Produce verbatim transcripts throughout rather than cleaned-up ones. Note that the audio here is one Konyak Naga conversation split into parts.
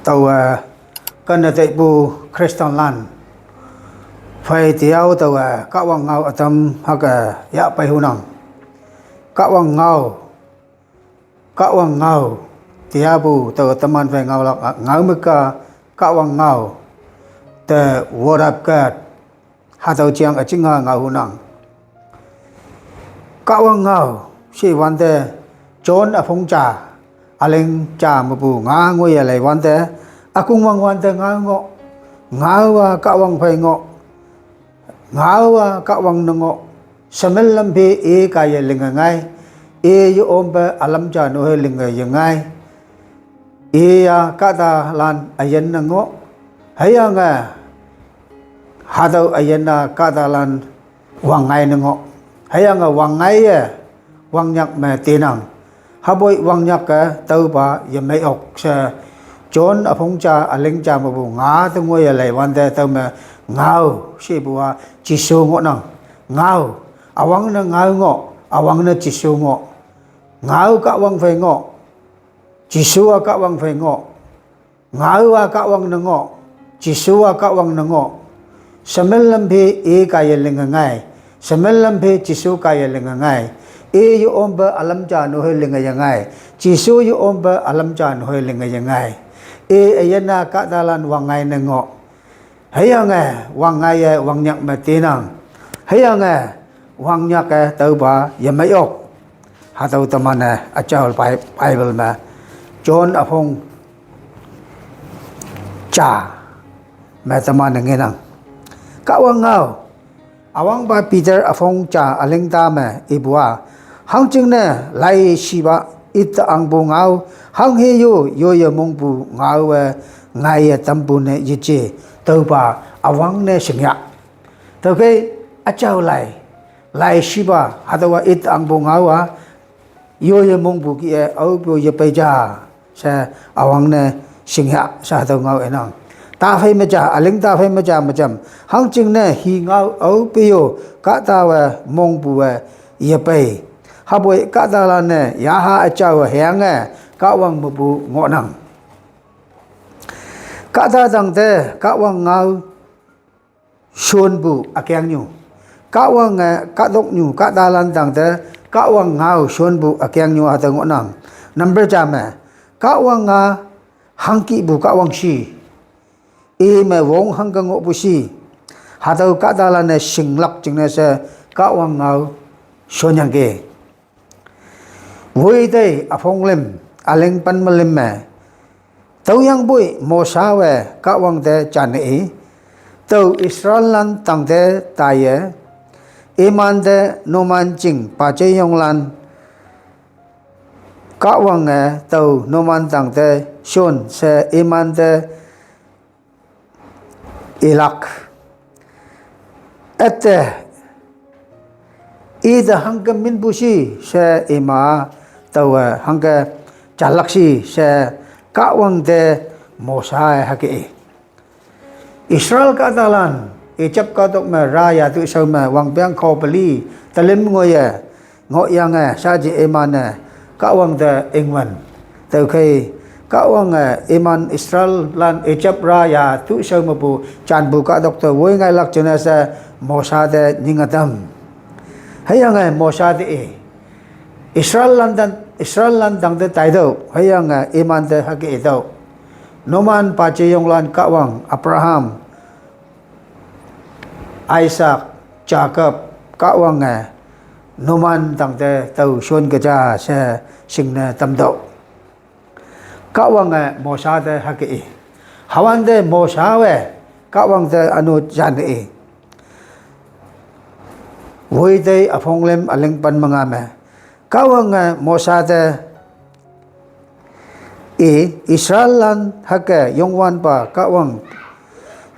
Taowe, kane taipu Christian lan phei tiao taowe, Kahwang ngao ütam hüke yahpei hunang. Kahwang ngao, Kahwang ngao, tiapu taowe teman phei ngaolak, ngao me-a, Kahwang ngao, the word of God. Hatüo jang üjinga ngao hunang. Kahwang ngao, she wante, John üpong ja, üleng ja mepu nga ngoiye lei wante, ükongwang wante ngao ngoh, ngao-a Kahwang phei ngoh, ngao-a Kahwang ne ngoh, shemel lam phe i kaiye linge ngai, i ye-ompe ülam ja nohei linge yengai, i-a kahtalan üyin ne ngoh, hüyange, hatüo üyin-a kahtalan wangngai ne ngoh. Hüyange wangngaiye, wangnyak me tenang. Hüpoi wangnyak-e tüopa yemei ok she, John üpong ja, üleng ja mepu nga te ngoiye lei wante tüome ngao, shepu-a Jesu ngohnang. Ngao, üwangne ngao ngoh, üwangne Jesu ngoh. Ngao Kahwang phei ngoh, Jesu-a Kahwang phei ngoh. Ngao-a Kahwang ne ngoh, Jesu-a Kahwang ne ngoh. Shemel lam phe i kaiye linge ngai, shemel lam phe Jesu kaiye linge ngai. I ye-ompe ülam ja nohei linge yengai, Jesu ye-ompe ülam ja nohei linge yengai. I üyin-a kahtalan wangngai ne ngoh. Hüyange, wangngaiye wangnyak me tenang. Hüyange, wangnyak-e tüopa yemei ok. Hatüo teman-e üjao Bi-, Bible me, John üpong ja me teman-e ngenang. Kahwang ngao, üwangpa Peter üpong ja üleng ta me ipu-a, hangjingne laishipa ite angpu ngao, hanghe yo yoiye mongpu ngaowe ngaiye tampu ne yeje, tüopa üwangne shingyah. Tüokhei, üjao lai, laishipa hatüowa ite angpu ngao-a, yoiye mongpu kih-e aope-o yepei ja, she üwangne shingyah she hatüo ngao inang. Taphei me ja, üleng taphei me ja me jam, hangjingne hi ngao aope-o kahtawe mongpuwe yepei. Hüpoi kahtalan-e yaha üjao hüyange Kahwang mepu ngohnang. Kahta tangte Kahwang ngao shonpu ükengnyu. Kahwange kahtoknyu kahtalan tangte Kahwang ngao shonpu ükengnyu hatüo ngohnang. Number ja me, Kahwang-a hangkihpu Kahwang shi, ime wong hangke ngohpu shi. Hatüo kahtalan-e shinglak jingne she Kahwang ngao shonyangki. Woitei üpong lüm, üleng pen me lüm me, tüoyangpoi Mosawe Kahwang te janne i, tao Israellan tangte taiye, imante numan jing pajeyonglan Kahwange tao numan tangte shon she imante ilak. Üte, ite hangke minpu shi she ima, taowe hangke jalak shi she Kahwang te Mosa-e hüke i. Israel kahtalan Egypt kahtok me raya tu shao me wangpeng khao peli talim ngoiye ngohyange shaje iman-e Kahwang te ingwün. Tüokhei Kahwange iman Israellan Egypt raya tu shao mepu janpu kahtok te woi ngailak jingne she Mosa te nyinge tam. Hüyange Mosa te i, Israellan tan, Israellan tangte taitüoh, hüyange imante hüke itüoh. Numan pajeyonglan Kahwang Abraham, Isaac, Jacob, Kahwange numan tangte tao shon keja she shingne tamtüoh. Kahwange Mosa te hüke i. Hüwante Mosawe Kahwang te ünu janne i. Woitei üpong lüm üleng pen me nga me, Kahwange Mosa te i, Israellan hüke Youngwanpa Kahwang,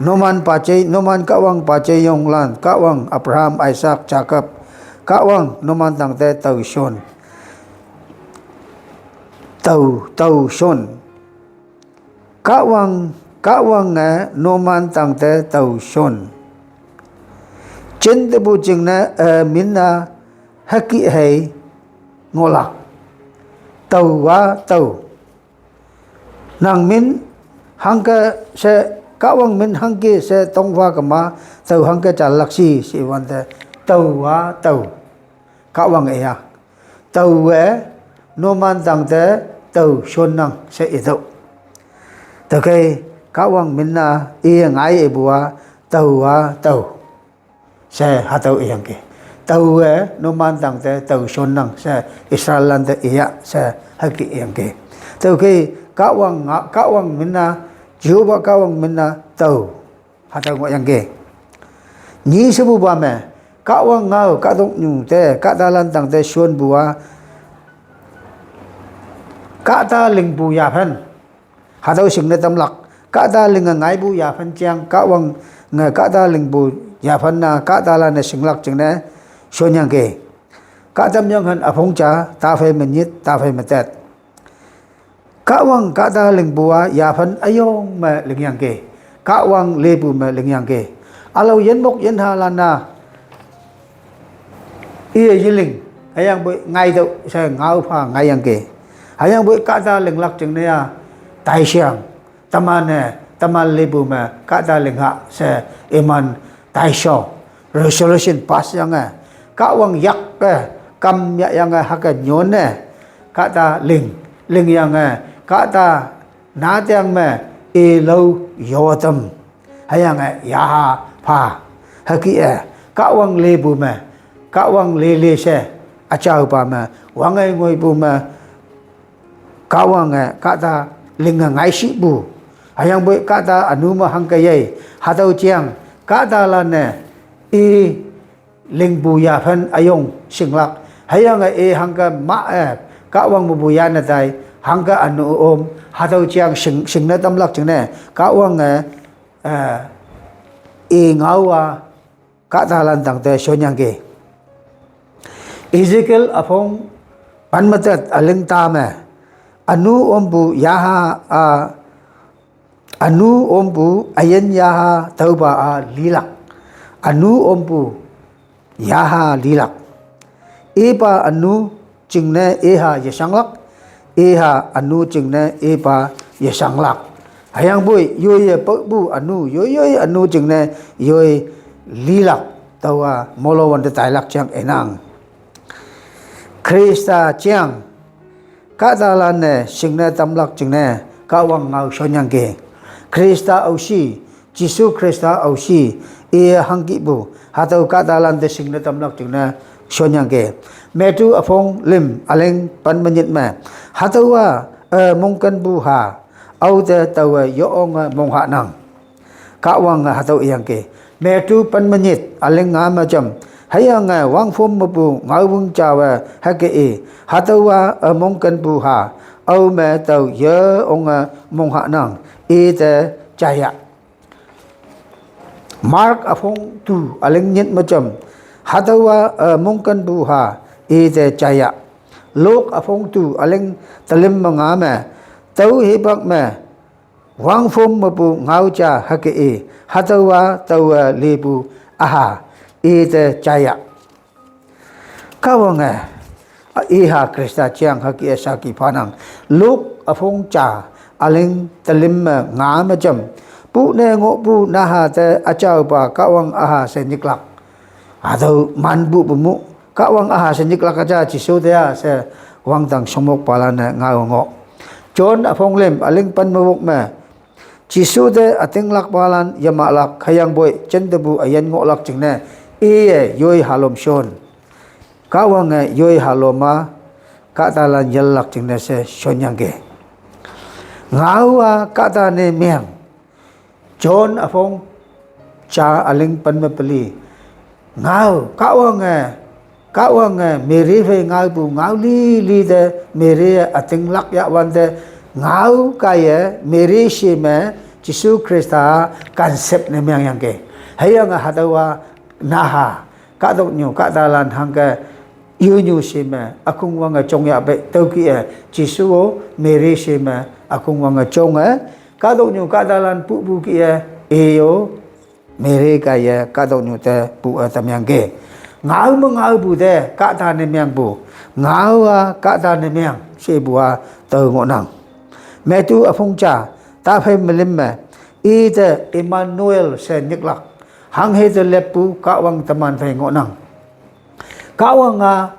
numan pajei, numan Kahwang pajeyonglan Kahwang Abraham, Isaac, Jacob Kahwang numan tangte tao shon. Tao, tao shon. Kahwang, Kahwange numan tangte tao shon. Jintepu jingne, eh, min-a hüke hei ngohlak. Taowa tao. Nang min hangke she, Kahwang min hangke she tongpha kema, tao hangke jalak shi, she wante, tao a, tao. Kahwang e ya. Tao e, numan tangte, tao shonnang she itüoh. Tüokhei, Kahwang min a, i ngai ipu a, tao a, tao. She hatüo iyangki. Tao e, numan tangte, tao shonnang she, Israel lante iya she, hüke iyangki. Tüokhei, Kahwang nga, Kahwang min a, Jehovah Kahwang min a, tao. Hatüo ngohyangki. Nyi shepupa me, Kahwang ngao, kahtoknyu te, kahtalan tangte shonpu a, kahta lingpu yaphen. Hatüo shingne tamlak, kahta linge ngaipu yaphen jang, Kahwange kahta lingpu yaphen a, kahtalan-e shinglak jingne, shonyangki. Kahtamyenghan üpong ja, taphei me nyit, taphei me tet. Kahwang kahta lingpu a, yaphen üyong me lingyangki. Kahwang lepu me lingyangki. Ülao yinmok yinhalan a, iye yeling, hüyangpoi ngaitüoh she ngaopha ngaiyangki. Hüyangpoi kahta linglak jingne a, taishang, teman-e, teman lepu me, kahta lingha she iman taishao, resolution pass yange, Kahwang yak-e, kam yahyange hüke nyonne, kahta ling, lingyange, kahta natang me, ilao yotam. Hüyange yaha pha. Hüke e, Kahwang lepu me, Kahwang lele she, üjaopa me, wangngai ngoipu me, Kahwange kahta linge ngaishipu. Hüyangpoi kahta ünu me hangke yei. Hatüo jang kahtalan-e i lingpu yaphen üyong shinglak. Hüyange i hangke ma-e Kahwang mepu yanne tai hangke ünu om. Hatüo jang shing, shingne tamlak jingne. Kahwange, eh, i ngao a kahtalan tangte shonyangki. Ezekiel üpong pen me tet üleng ta me. Ünu ompu yaha a, ünu ompu üyin yaha tüopa a lilak. Ünu ompu yaha lilak. Ipa ünu jingne iha yeshanglak, iha ünu jingne ipa yeshanglak. Hüyangpoi, yoi ye paopu ünu, yoi yoi ünu jingne, yoi lilak, taowa molo wante tailak jang inang. Khrista jang, kahtalan-e shingne tamlak jingne, Kahwang ngao shonyangki. Khrista aoshi, Jesu Khrista aoshi, iye hangkihpu, hatüo kahtalan te shingne tamlak jingne shonyangki. Matthew üpong lim üleng pen me nyit me. Hatüowa, eh, mongkenpu ha, aote taowe yonge monghahnang. Kahwange hatüo iyangki. Matthew pen me nyit üleng nga me jam. Hüyange wangphom mepu ngaowang jawe hüke i. Hatüowa, eh, mongkenpu ha, ao me tao yonge monghahnang. Ite jaya. Mark üpong tu üleng nyit me jam. Hatüowa, eh, mongkenpu ha, ite jaya. Luke üpong tu üleng telim me nga me. Tüo hipak me, wangphom mepu ngao ja hüke i. Hatüowa taowe lepu üha, ite jaya. Kahwange, iha Khrista jang hüke saki phanang. Luke üpong ja üleng telim me nga me jam. Pune ngohpu naha te üjaopa Kahwang üha she nyiklak. Hatüo manpu pemu, Kahwang üha she nyiklak üja Jesu te a she wangdang shongmokpalan-e ngao ngoh. John üpong lim üleng pen me wok me. Jesu te ütinglakpalan yemahlak hüyangpoi jintepu üyin ngohlak jingne, iye yoi halom shon. Kahwange yoi halom a, kahtalan yellak jingne she shonyangki. Ngao a kahta ne meng. John üpong ja üleng pen me peli. Ngao, Kahwange, Kahwange Mary phei ngaopu ngao lili te Mary ütinglak yahwante ngao kaiye Mary she me Jesu Khrista concept ne mengyangki. Hüyange hatüowa naha, kahtoknyu, kahtalan hangke yunyu she me, ükongwange jong yahpei tüokih-e, Jesu-o Mary she me, ükongwange jonge, kahtoknyu, kahtalan pupu kih-e, iyo, Mary kaiye kahtoknyu te pu-e tamyangki. Ngao me ngaopu te kahta ne mengpu. Ngao a kahta ne meng shepu a tao ngohnang. Matthew üpong ja, ta phei milim me, i te Emmanuel she nyiklak. Hanghe te leppu Kahwang teman phei ngohnang. Kahwang a,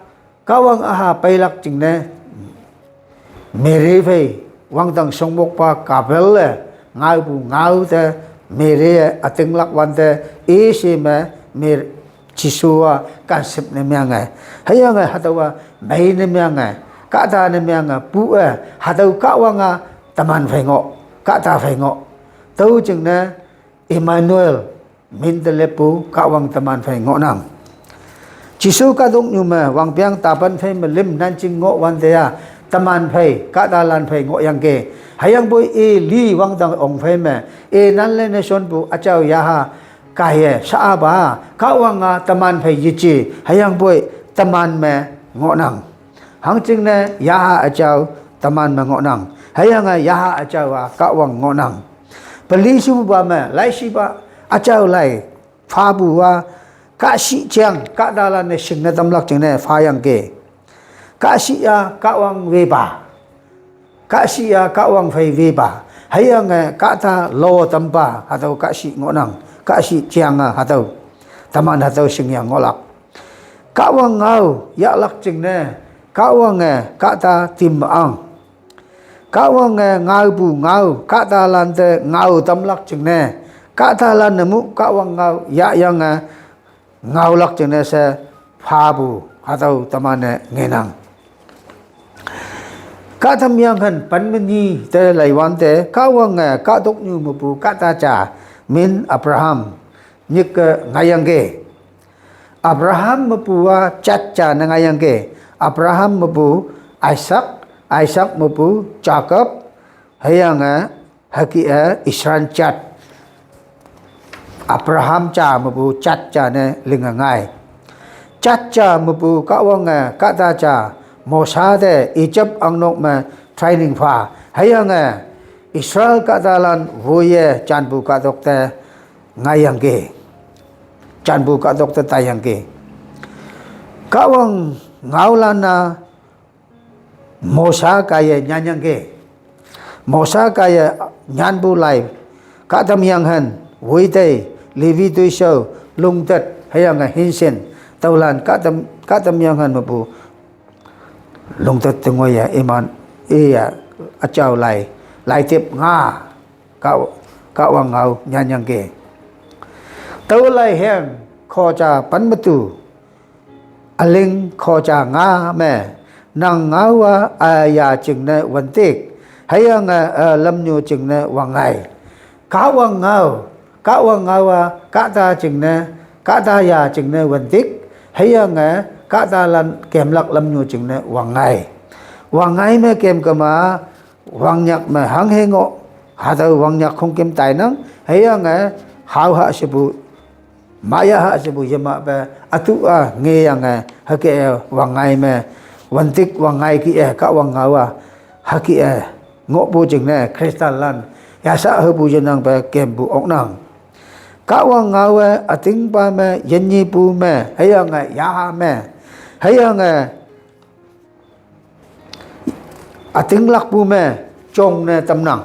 Kahwang aha peilak jingne, Mary phei wangdang shongmokpa Gabriel le ngaopu ngao te Mary e ütinglak wante, i she me Mary Jesu a kansip ne menge. Hüyange hatüowa mei ne menge, kahta ne menge, pu e, hatüo Kahwang a teman phei ngoh, kahta phei ngoh. Tüo jingne Emmanuel, min te leppu Kahwang teman phei ngohnang. Jesu kahtoknyu me wangpeng tapan phei me lim nan jing ngoh wante a, teman phei, kahtalan phei ngohyangki. Hüyangpoi i li wangdang ong phei me, i nan le ne shonpu üjao yaha kaiye sha-apa, Kahwang a teman phei yeje, hüyangpoi teman me ngohnang. Hangjingne yaha üjao teman me ngohnang. Hüyange yaha üjao a Kahwang ngohnang. Peli shepupa me, laishipa üjao lai phapu a, kahshih jeng, kahtalan ne shingne tamlak jingne phayangki. Kahshih a Kahwang wepa. Kahshih a Kahwang phei wepa. Hüyange kahta lo tampa, hatüo kahshih ngohnang. Kahshih jeng a hatüo teman hatüo shingyang ngohlak. Kahwang ngao yahlak jingne, Kahwange kahta tim ang. Kahwange ngaopu ngao, kahtalan te ngao tamlak jingne, kahtalan ne mu Kahwang ngao yahyange ngaolak jingne she phapu, hatüo teman-e ngenang. Kahtamyenghan pen me nyi te leiwante, Kahwange kahtoknyu mepu kahta ja, min Abraham, nyikke ngaiyangki. Abraham mepu a jat ja ne ngaiyangki. Abraham mepu Isaac, Isaac mepu Jacob, hüyange hüke e Israel jat. Abraham ja mepu jat ja ne linge ngai. Jat ja mepu Kahwange kahta ja Mosa te Egypt angnok me training pha. Hüyange Israel kahtalan woiye janpu kahtok te ngaiyangki. Janpu kahtok te taiyangki. Kahwang ngaolan a Mosa kaiye nyanyangki. Mosa kaiye nyanpu lai, kahtamyenghan, woitei, Levi toishao, lungtet, hüyange hinshin, tüolan kahtam, kahtamyenghan mepu lungtet te ngoiye iman, iya, üjao lai, laitep nga, Kah, Kahwang ngao nyanyangki. Tüo lai heng, khoja pen metu, üling khoja nga me, nang ngao a, aya jingne wüntik, hüyange, eh, lamnyu jingne wangngai. Kahwang ngao, Kahwang ngao a, kahta jingne, kahta ya jingne wüntik, hüyange, kahtalan kemlak lamnyu jingne wangngai. Wangngai me kem kema, wangnyak me hanghe ngoh, hatüo wangnyak khongküm tainang, hüyange, haoha shepu mayaha shepu yemahpe, ütu a ngeyange, hüke e wangngai me, wüntik wangngai kih-e Kahwang ngao a, hüke e ngohpu jingne, Christianlan, yasha hepu yenangpe kempu oknang. Kahwang ngao e, ütingpa me, yinnyipu me, hüyange, yaha me, hüyange, ütinglakpu me, jongne tamnang.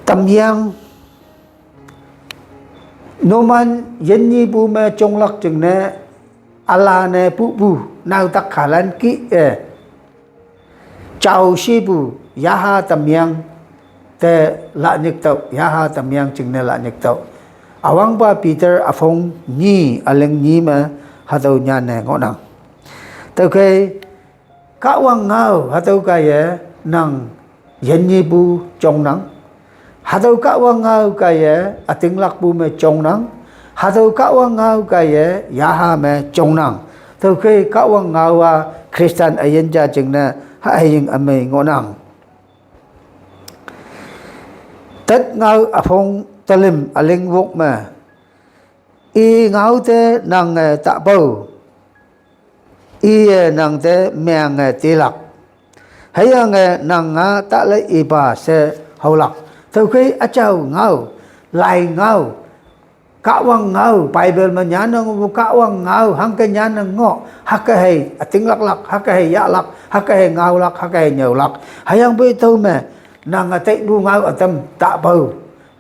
Tamyang, numan yinnyipu me jonglak jingne, üla ne pupu, naotak khalan kih-e, jao shipu, yaha tamyang te la nyiktüoh, yaha tamyang jingne la nyiktüoh. Üwangpa Peter üpong nyi, üling nyi me, hatüo nyanne ngohnang. Tüokhei, Kahwang ngao, hatüo kaiye, nang, yinnyipu jongnang. Hatüo Kahwang ngao kaiye, ütinglakpu me jongnang. Hatüo Kahwang ngao kaiye, yaha me jongnang. Tüokhei Kahwang ngao a, Christian üyin ja jingne, haheying ümei ngohnang. Tet ngao üpong telim üling wok me, i ngao te nange tapao, iye nang te menge tilak. Hüyange nang nga tale ipa she haolak. Tüokhei üjao ngao, lai ngao, Kahwang ngao, Bible me nyannang pu Kahwang ngao, hangke nyannang ngoh, hüke hei ütinglaklak, hüke hei yahlak, hüke hei ngaolak, hüke hei nyüolak. Hüyangpoi tüo me, Nang a tei bu ngau atam ta pau.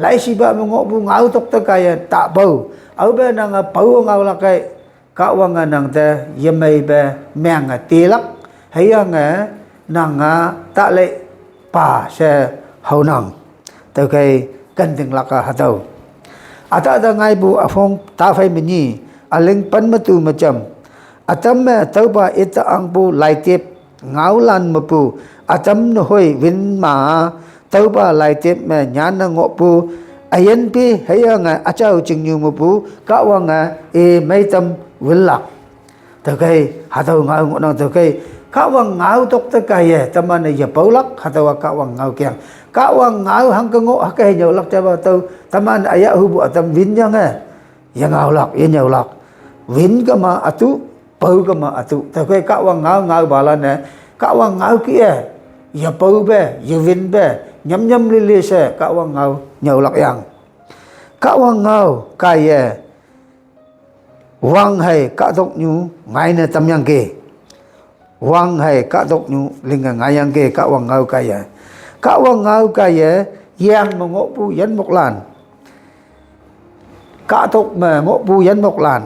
Lai si ba me ngo bu ngau tok ta kai a ta pau. Au be nang a pau ngau lak kai. Ka wang a nang te ye mei be meng a ti lak. Hei yang a nang a ta le pa se hau nang. Tau kai kan ding lak a hatau. Ata da ngai bu a phong ta fai me ni. A ling pan ma tu ma cham. Atam me tau ba ita ang bu lai tip. Ngau lan ma pu, atam na hoi win ma, tau ba lai tip me nyan na ngo pu, a yen pi, hei a nga, a chau ching nyu ma pu, ka wang a, e mei tam win lak. Tau kai, hatau ngau ngo nang tau kai, ka wang ngau tok ta kai e, taman a ya pau lak, hatau a ka wang ngau kiang. Ka wang ngau hang ka ngo, ha kai nyau lak cha ba tau, taman a ya hu bu atam win yang e, ya ngau lak, ya nyau lak. Win ka ma atu, pau ka ma atu. Ta kai ka wang ngau ngau ba lan e. Ka wang ngau ki e. Ya pau be, ya win be. Nyam nyam li li se ka wang ngau nyau lak yang. Ka wang ngau kai e. Wang hai ka tok nyu ngai na tam yang ke. Wang hai ka tok nyu ling a ngai yang ke ka wang ngau kai e. Ka wang ngau kai e. Yang ma ngo pu yan mok lan. Ka tok ma ngo pu yan mok lan.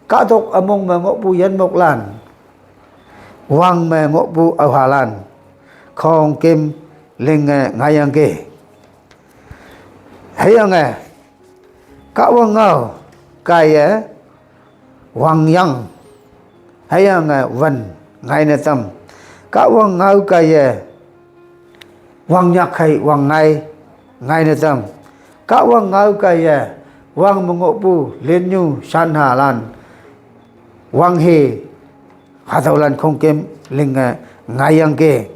Ka tok among ma ngo pu yan mok lan. Wang ma ngo pu au ha lan. Khong kim ling e ngai yang ke. Hei yang e. Ka wang ngau. Kai e. Wang yang. Hei yang e. Wan. Ngai na tam. Ka wang ngau kai e. Wang nyak hai wang ngai. Ngai na tam. Ka wang ngau kai e. Wang ma ngo pu. Lin nyu san ha lan. Wang he. Hatau lan khong kim ling a ngai yang ke.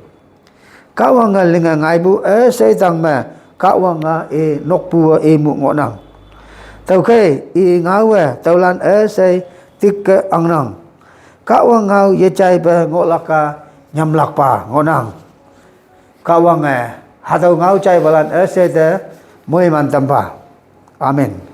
Ka wang a ling a ngai bu e sei tang me. Ka wang a e nok pu a e mu ngo nang. Tau kai e ngau e tau lan e sei tik ke ang nang. Ka wang ngau ye chai pe ngo lak ka nyam lak pa ngo nang. Ka wang e hatau ngau chai ba lan e sei te mui man tam pa. Amen.